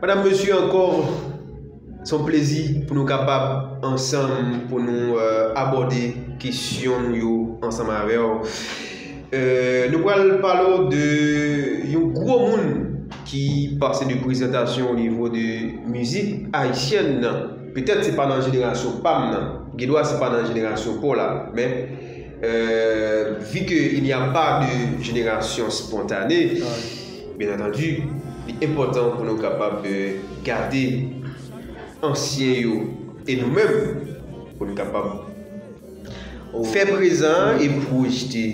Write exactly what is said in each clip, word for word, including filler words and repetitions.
Madanm, mesye, ankò, se yon plezi pou nou kapab ansanm, pou nou, euh, abòde kesyon nou yo ansanm avè w. Euh, nou pral pale w de yon gwo moun ki pase de prezantasyon o nivo de mizik ayisyèn nan. Petèt se pa nan jenerasyon pa m nan. Gen dwa se pa nan jenerasyon pa w la. Men, euh, vu que il n'y a pas de génération spontanée, bien entendu, li enpòtan pou nou kapab, euh, gade ansyen yo e nou menm pou nou kapab fè prezan e pwojte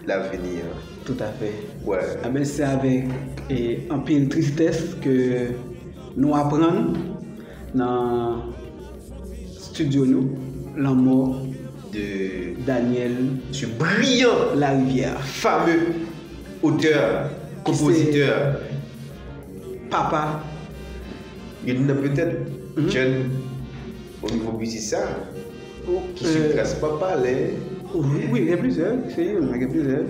lavni an. Tout à fait. Wè. Eben, se avèk, e, anpil tristès ke nou aprann nan estidyo nou lanmò de Daniel Brian Larivière, fameux auteur, compositeur, papa. Youn nan petèt jèn o nivo biznis sa ki suiv tras papa lè. Wi, wi, gen plizyè, se youn, men gen plizyè.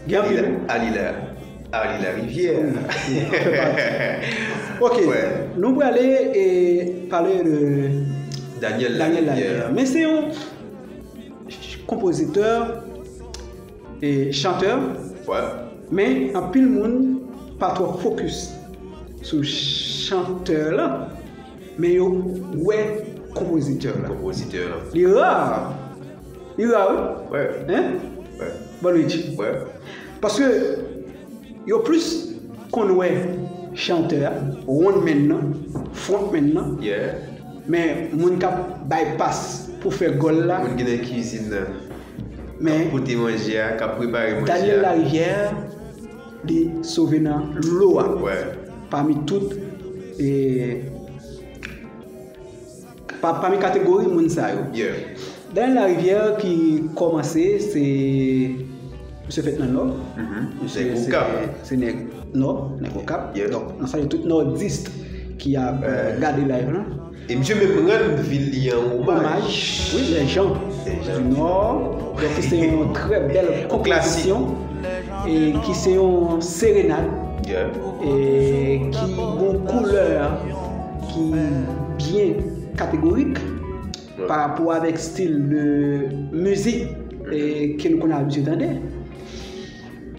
Gen anpil. Alila, Alila Rivière. Wi, wi, fè pati. Ok, nou prale e pale de Daniel Larivière. Men se yon konpozitè e chantè. Wè. Men anpil moun pa twò fokis sou chantè la, men yo wè konpozitè la. Konpozitè la. Li ra. Li ra, wi. Wè. Hein? Wè. Bon, Rich. Wè. Paske yo plis konn wè chantè a, one man nan, front man nan. Yeah. Men moun k ap bay pas pou fè gòl la. Moun ki nan kizin nan. Men k ap pote manje a, k ap prepare manje a. Daniel Larivière, li sove nan lo a. Wè. Pami tout, e, pa, pami kategori moun sa yo. Yeah. Daniel Larivière ki kòmanse, se misye fèt nan Nò. Mhm. Misye se, se nèg Nò, nèg Okap. Yeah. Donk, nou salye tout nòdis ki ap, euh, gade live lan. E misye menm rann vil li an omaj. Omaj, wi, Les Gens du Nord. Donk, se yon trè bèl konpozisyon. E ki se yon serenad. Yeah. E ki gon koulè ki byen kategorik pa rapò avèk stil de mizik, e, ke nou konn abitye tande.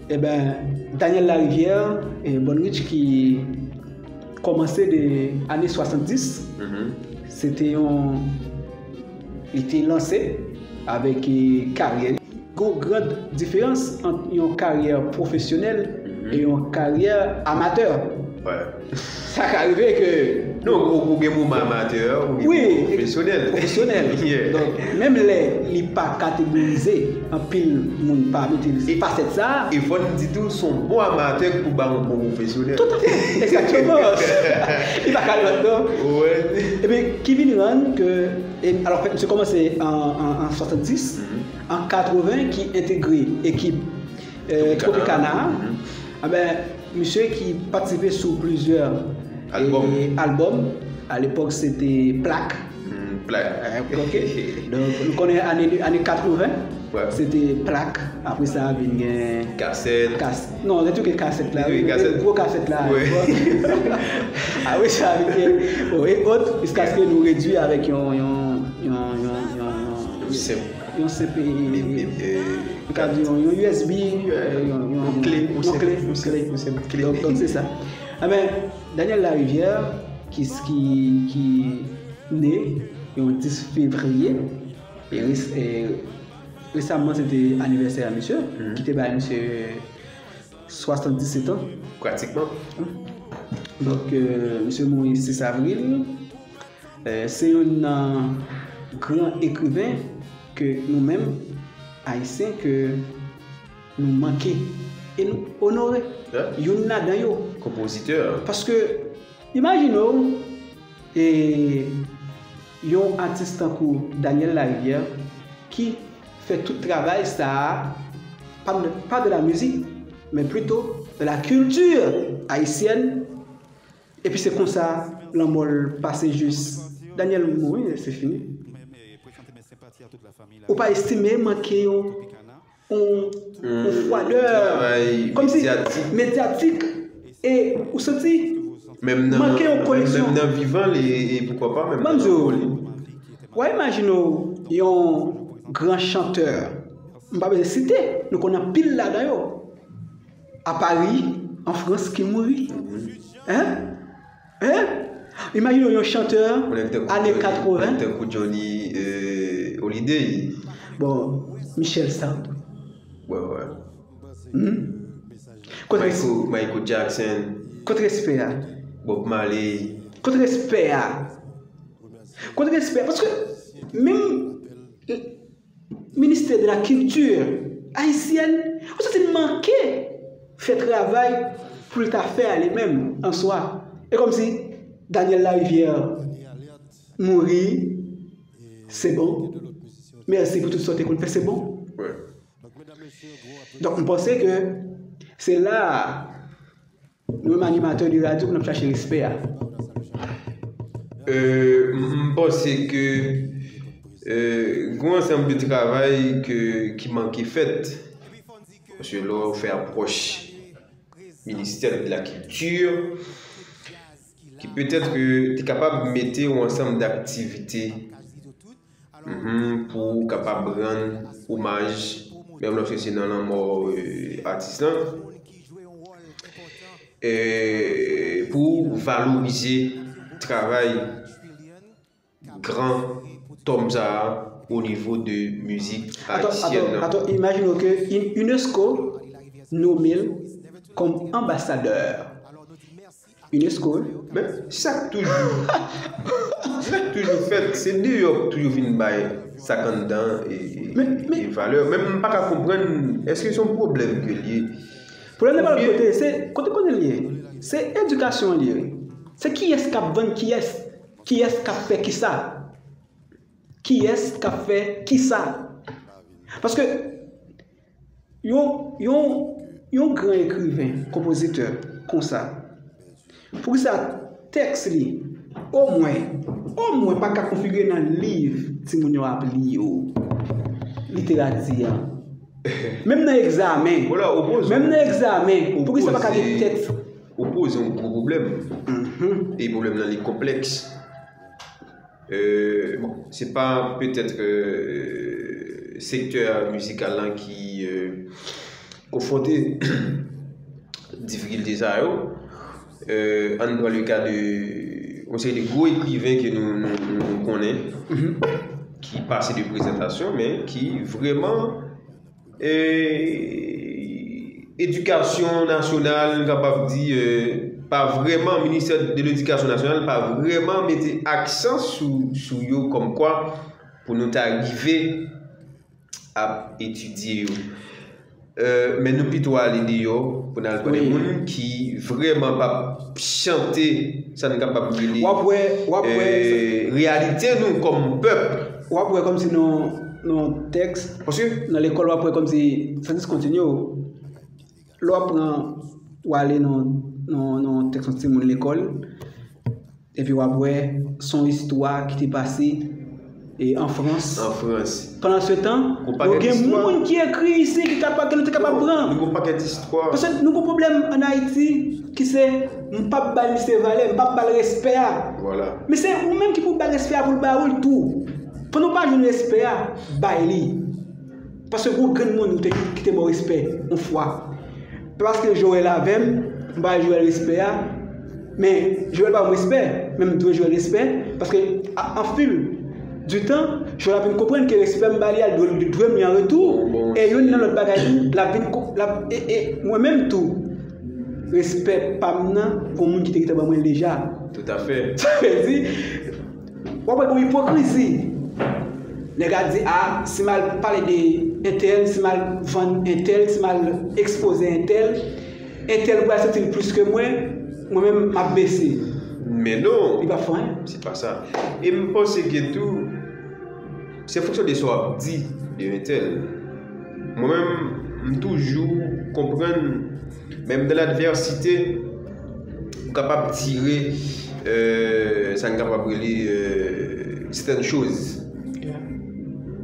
Eben, Daniel Larivière, e, Bon Rich ki kòmanse de ane swasanndis, se te yon, li te lanse avèk, e, karyè li. Gon gran diferans ant yon karyè pwofesyonèl e yon karyè amatè. Wè. Sa ka rive ke... Non, ou, ou gen moman amatè, ou gen moman pwofesyonèl. Pwofesyonèl. Yeah. Donk, menm lè li pa kategorize, anpil moun pa mete fasèt sa. E fò n di tou, se yon bon amatè k pou ba yon bon pwofesyonèl. Tout à fait, exactement. Li pa ka lòt, non. Wè. Epi, ki vin rann ke, e, alò, misye kòmanse an, an, an swasanndis, an katreven, ki entegre ekip, e, Tropicana. Tropicana. Mhm. Eben, misye ki patisipe sou plizyè, e, albòm. Alepòk, se te Plak. Mm, Plak. E, ok. Donk, nou konnen ane, ane katreven, se te Plak. Apre sa, vin gen Kasèt. Kas-, non, se tou ke kasèt la, wi, gwo kasèt la. Apre sa, vin gen, bon, e ot, jiskaske nou redui avèk yon, yon, yon, yon, yon, yon, yon senp, e, e, e, nou ka di yon, yon U S B, e, yon, yon, yon kle, yon kle, yon senp kle. Donk, donk, se sa. Eben, Daniel Larivière, ki, ki, ki ne yon dis fevriye, e res-, e resaman, se te anivèsè a misye, ki te bay misye swasanndisèt an. Pratikman. Donk, e, misye mouri sis avril. E, se youn nan gran ekriven ke nou menm, Ayisyen, ke nou manke e nou onore. Youn ladan yo. Konpozitè. Paske, imajine w, e, yon atis tankou Daniel Larivière ki fè tout travay sa a, pa, pa de la mizik, men plito de la culture haïtienne. Epi se konsa lanmò l pase jis. Daniel mouri, se fini. Ou pa estime manke yon, yon, yon fwadè kòmsi medyatik. E ou santi Menm nan, Manke yon menm, koneksyon. Menm nan vivan li, e poukwa pa menm Ban m nan di w, lanmò li. W a imajine w yon gran chantè, m pa bezwen site, nou konn anpil ladan yo. A Pari, an Frans, ki mouri. Hein? Hein? Imajine w yon chantè ane katreven. Tankou Johnny euh, Hallyday. Bon, Michel Sardou. Ouais, ouais. Hmm? Kot res- Michael, Michael Jackson. Kot respè a? Bob Marley. Kot respè a? Kot respè? Paske menm ministè de la kilti ayisyèn, ou santi l manke fè travay pou l ta fè a li menm an swa. E kòmsi Daniel Larivière mouri, se bon. Mèsi pou tout sa w te konn fè, se bon. Ouais. Donk, m panse ke se la a, nou menm animatè de radyo, pou n ap chache respè a. Euh, m m panse ke euh, gen yon ansanm de travay ke, ki manke fèt. Paske lè w fè apwòch ministè de la kilti, ki petèt ke te kapab mete yon ansanm daktivite mhm, pou kapab rann omaj, menm lòske se nan lanmò euh, atis lan, euh, pou valorize travay gran tòm sa a o nivo de mizik Ato, ayisyèn ato, nan. Ato, imajine w ke In- UNESCO nome l kòm anbasadè. UNESCO, wi. Men sa k toujou sa k toujou fèt, se deyò k toujou vin bay sa k anndan e, e, Men- men- e valè. Men m pa ka konprann, èske se yon pwoblèm ke l ye? Pwoblèm nan pa lòt Oubyen- kote, se kote konnen l ye. Se edikasyon an l ye. Se kiyès k ap vann kiyès, kiyès k ap fè kisa. Kiyès k ap fè kisa. Paske yon, yon, yon gran ekriven, konpozitè, konsa, poukisa tèks li, omwen, omwen pa ka konfigire nan liv timoun yo ap li yo? Literati an. Menm nan egzamen. Voilà, ou poze Menm nan egzamen. Poukisa pa ka gen tèks? Ou poze yon gwo pwoblèm. Mhm. E pwoblèm nan li konplèks. Euh, bon, se pa petèt euh, sektè mizikal lan ki euh, konfwonte difikilte sa yo. Euh, ann pran le ka de yon seri de gwo ekriven ke nou, nou, nou konnen ki pase de prezantasyon, men ki vrèman e, edikasyon nasyonal, nou kapab di, euh, pa vrèman, ministè de ledikasyon nasyonal pa vrèman mete aksan sou, sou yo kòmkwa pou nou ta rive ap etidye yo. Euh, men nou pito ale deyò pou n al pran de Wi. Moun ki vrèman p ap chante sa n kapab rele W ap wè, w ap wè, euh, reyalite nou kòm pèp. W ap wè kòmsi nan, nan tèks, Paske nan lekòl, w ap wè kòmsi, sa diskontinye. Lè w ap pran, w ale nan, nan, nan tèks yon timoun lekòl, epi w ap wè, se yon istwa ki te pase e, an Frans. An Frans. Pandan se tan, Gon pakèt yo gen istwa. Moun ki ekri isi ki kapab, ke nou te kapab pran. Nou gon pakèt istwa. Paske nou gon pwoblèm ann Ayiti ki se, m p ap bay misye valè, m p ap ba l respè a. Vwala. Men se ou menm ki pou bay respè a pou l ba ou l tou. Pandan w pa jwenn respè a, bay li. Paske gon grenn moun ki te, ki te ba w respè yon fwa. Paske Joel avè m, m bay Joel respè a, men Joel ba m respè, men m dwe Joel respè, paske a- an fil di tan, Joel ap vin konprann ke respè m ba li a, li dwe, li dwe m li an retou, e youn nan lòt bagay tou, l ap vin, ko- l ap, e, e mwen menm tou, respè pa m nan, gon moun ki te gentan ban mwen l deja. Toutafè. Sa vle di, w ap wè gon ipokrizi. Nèg a di, a, si m al pale de entèl, si m al vann entèl, si m al ekspoze entèl, entèl pral santi l plis ke mwen, mwen menm m ap bese. Men non, Li pa fè anyen. Se pa sa. E m panse ke tou, se fonksyon de sa w ap di de entèl. Mwen menm, m toujou konprann, menm dan ladvèsite, ou kapab tire, euh, sa n kapab rele, euh, sètèn choz.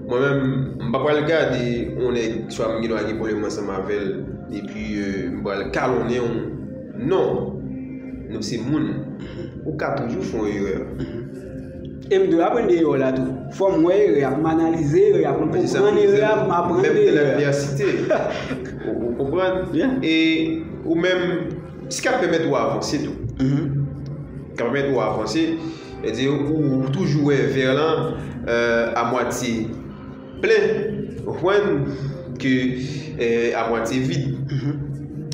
Mwen menm, m pa pral gade yon nèg, swa m gen dwa gen pwoblèm ansanm avè l, epi euh, m pral kalonnen w. Non. se moun. Ou ka toujou fè yon erè. E m dwe aprann de erè la tou. Fò m wè erè a, pou m analize erè a, pou m konprann erè a, pou m aprann de erè a. Menm nan ladivèsite, ou, ou konprann? E ou menm, se k ap pèmèt ou avanse tou. K ap pèmèt ou avanse, sètadi ou, ou toujou wè vè lan, euh, a mwatye plen, ou konprann, ke, eh, a mwatye vid.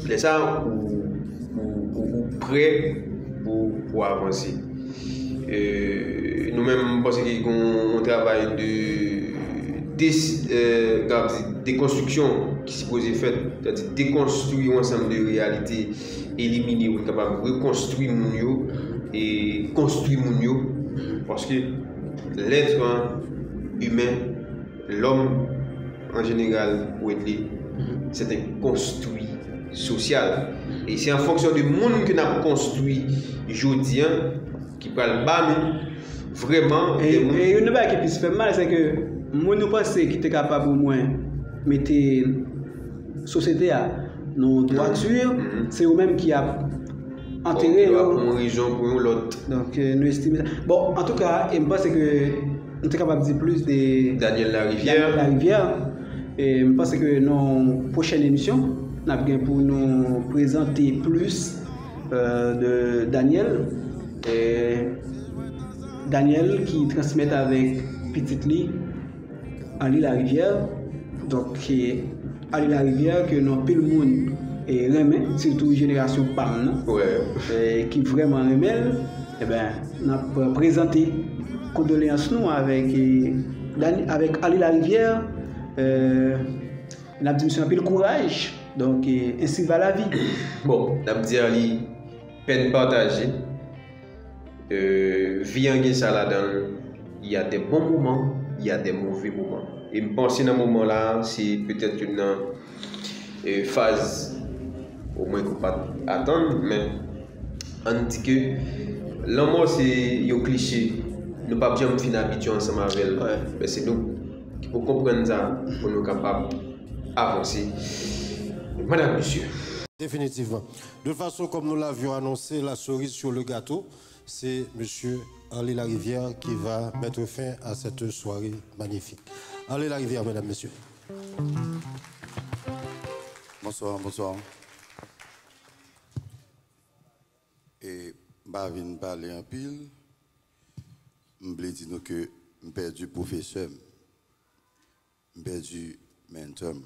Lè sa, ou, ou, ou, ou prè pou, pou avanse. Eh, nou menm, m panse ke gen yon travay de, de, eh, kòman di, dekonstriksyon ki sipoze fèt, sètadi dekonstwi yon ansanm de reyalite, elimine pou n kapab rekonstwi moun yo e konstwi moun yo, paske lèt imen, lòm an jeneral, Wedley, se te konstwi sosyal. E se an fonksyon de moun ke n ap konstwi jodi a ki pral ba nou vrèman de moun. E youn nan bagay ki plis fè m mal, se ke moun nou panse ki te kapab omwen mete sosyete a nan dwati, se yo menm ki ap antere yo. Pou yon rezon, pou yon lòt. Donk, eh, nou estime sa. Bon, antouka, e m panse ke nou te kapab di plis de Daniel Larivière. Daniel Larivière. E m panse ke nan pwochèn emisyon, n ap gen pou nou prezante plis, eh, de Daniel. Eh, Daniel ki transmèt avèk pitit li, Arly Larivière. Donk, eh, Arly Larivière ke nou anpil moun, eh, renmen, sitou jenerasyon pa m nan, eh, ki vrèman renmen l, eben, n ap prezante kondoleyans nou avèk, eh, Dani-, avèk Arly Larivière. Eh, n ap di misye anpil kouraj. Donk, eh, ainsi va la vie. Bon, n ap di Arly, pèn pataje. Euh, vi an gen sa ladan l. Il y a des bons moments, il y a des mauvais moments. E m panse nan moman la, se petèt youn nan, euh, faz, omwen ke w pa t atann, men ann di ke lanmò se yon kliche. Nou p ap janm fin abitye ansanm avè l. Men se nou ki pou konprann sa, pou nou kapab avanse. Madam, mesye. Définitivement. De toute façon, comme nous l'avions annoncé, la cerise sur le gâteau, c'est monsieur Arly Larivière qui va mettre fin à cette soirée magnifique. Arly Larivière, mesdames, messieurs. Bonsoir, bonsoir. E m pa vin pale anpil. M vle di nou ke m pèdi pwofesè m. M pèdi mentor m,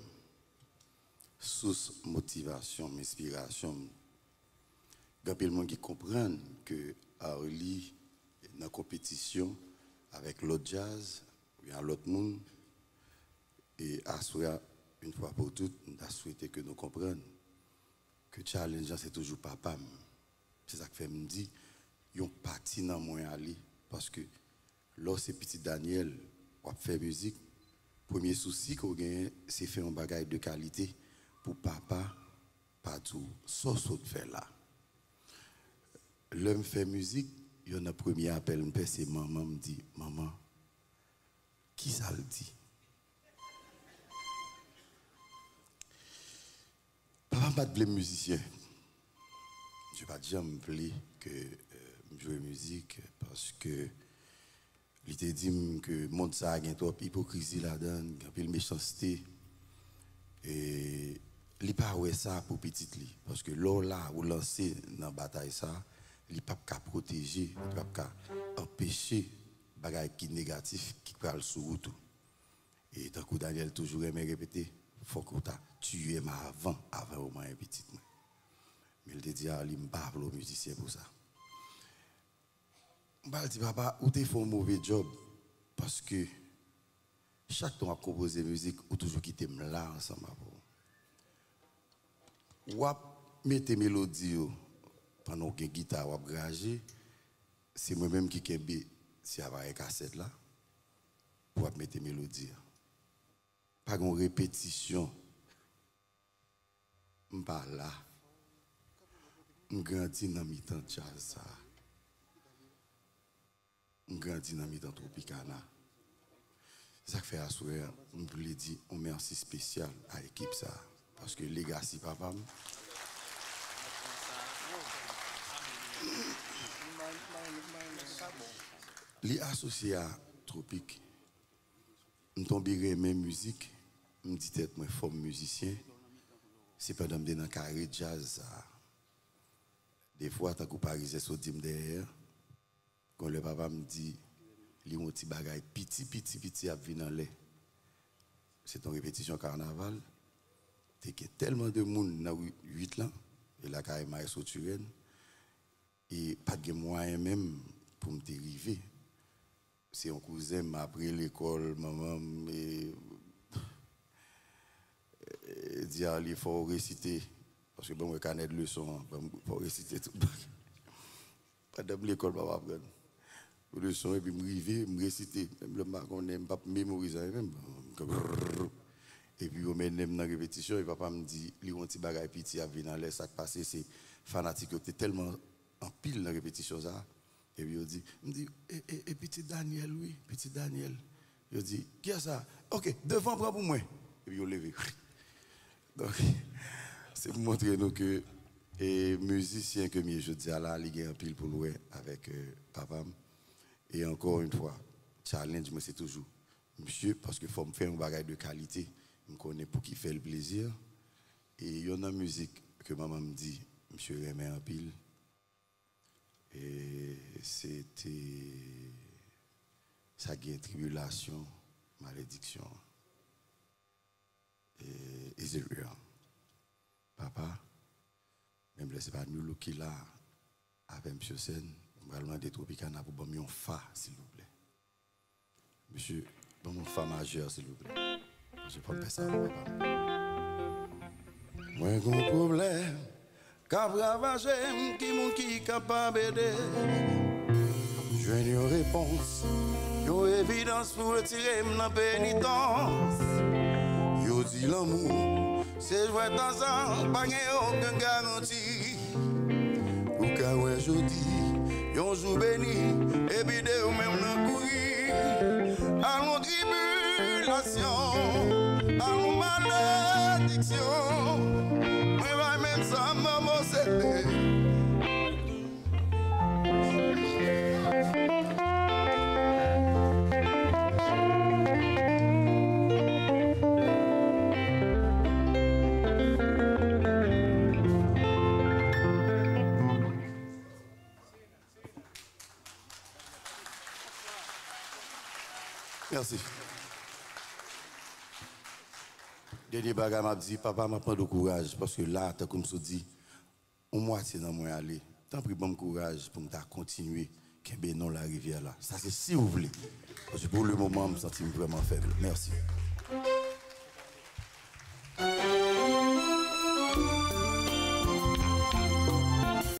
sous motivasyon m, enspirasyon m. Gen anpil moun ki konprann ke Arly nan konpetisyon avèk lòt djaz oubyen a lòt moun. E aswè a, yon fwa pou tout, m ta swete ke nou konprann ke challenge lan se toujou papa m. Se sa k fè m di, yon pati nan mwen ale, paske lè w se pitit Daniel, w ap fè mizik, premye sousi ke w genyen, se fè yon bagay de kalite pou papa pa di w sa w sot fè la. Lè m fè mizik, yonn nan premye apèl m fè, se manman m, m di, "Manman, kisa l di?" Papa m pa t vle m mizisyen. Misye pa t janm vle ke, euh, m jwe mizik, paske li te di m ke mond sa a gen twòp ipokrizi ladan l, gen anpil mechanste. E li pa wè sa pou pitit li, paske lè w la, ou lanse nan batay sa a, li p ap ka pwoteje, li p ap ka anpeche bagay ki negatif ki pral sou wout ou. E tankou Daniel toujou renmen repete, fòk ou ta tiye m avan, avan yo manyen pitit mwen. Men l te di Arly, "M pa vle w mizisyen pou sa." M pral di, "Papa, ou te fè yon move djòb, paske chak tan w ap konpoze mizik, ou toujou kite m la ansanm avè w. W ap mete melodi yo pandan w gen gita, w ap graje, se mwen menm ki kenbe ti aparèy kasèt la, pou w ap mete melodi a. Pa gen yon repetisyon. M pa la. M grandi nan mitan djaz sa a. M grandi nan mitan Tropicana. Se sa k fè aswè a, m vle di yon mèsi espesyal a ekip sa a. Paske legasi papa m, Li asosye a Tropik. M tonbe renmen mizik. M di tèt mwen, fò m mizisyen. Se pandan m te nan kare djaz sa a. Defwa, tankou Parizyen sot di m dèyè, gon lè papa m di, li yon ti bagay piti, piti, piti ap vin anlè. Se t yon repetisyon kanaval. Te gen tèlman de moun nan ri uit lan, e lakay Maestro Turenne, e pa t gen mwayen menm pou m te rive. Se yon kouzen m, apre lekòl, manman m, e, e, di Arly, fò w resite, paske ban mwen kanè de leson an, ban m, fò w resite tout bagay. Pandan m lekòl, papa pran leson, epi m rive, m resite. Menm lè m pa konnen, m p ap memorize anyen menm. Epi yo mennen m nan repetisyon, e papa m di, li yon ti bagay piti ap vin anlè, sa k pase, se fanatik yo te tèlman anpil nan repetisyon sa a. Epi yo di, m di, e, e, e pitit Daniel, wi, pitit Daniel. Yo di, kiyès sa? Ok, devan pran pou mwen. Epi yo leve. Donk, se pou montre nou ke, e, mizisyen ke m ye jodi a la, li gen anpil pou l wè avèk, e, papa m. E ankò yon fwa, challenge mwen se toujou misye, paske fò m fè yon bagay de kalite, m konnen pou ki fè l plezi. E youn nan mizik ke manman m di misye renmen anpil, e se te sa gen tribilasyon, malediksyon. E, Is it real? Papa, menm lè se pa New Look ki la avè m sou sèn, m pral mande Tropicana pou ban m yon fa, silvouplè. Mesye, ban m yon fa majè, silvouplè. Mesye, fò m fè sa pou papa m. Mwen gon pwoblèm k ap ravaje m, ki moun ki kapab ede? Jwenn yon repons, yon evidans pou retire m nan penitans. Yo di lanmou se jwèt aza, pa gen okenn garanti. Ou ka wè jodi, yon jou beni, epi demen w nan kouri. Al yon tribilasyon, al yon malediksyon. Mwen bay menm sa m posede. Mèsi. Dènye bagay m ap di, papa, m ap mande w kouraj, paske la, tankou m sot di, yon mwatye nan mwen ale. Tanpri, ban m kouraj pou m ta kontinye kenbe non larivyè la. Sa se si w vle. Paske pou le moman, m santi m vrèman fèb. Mèsi.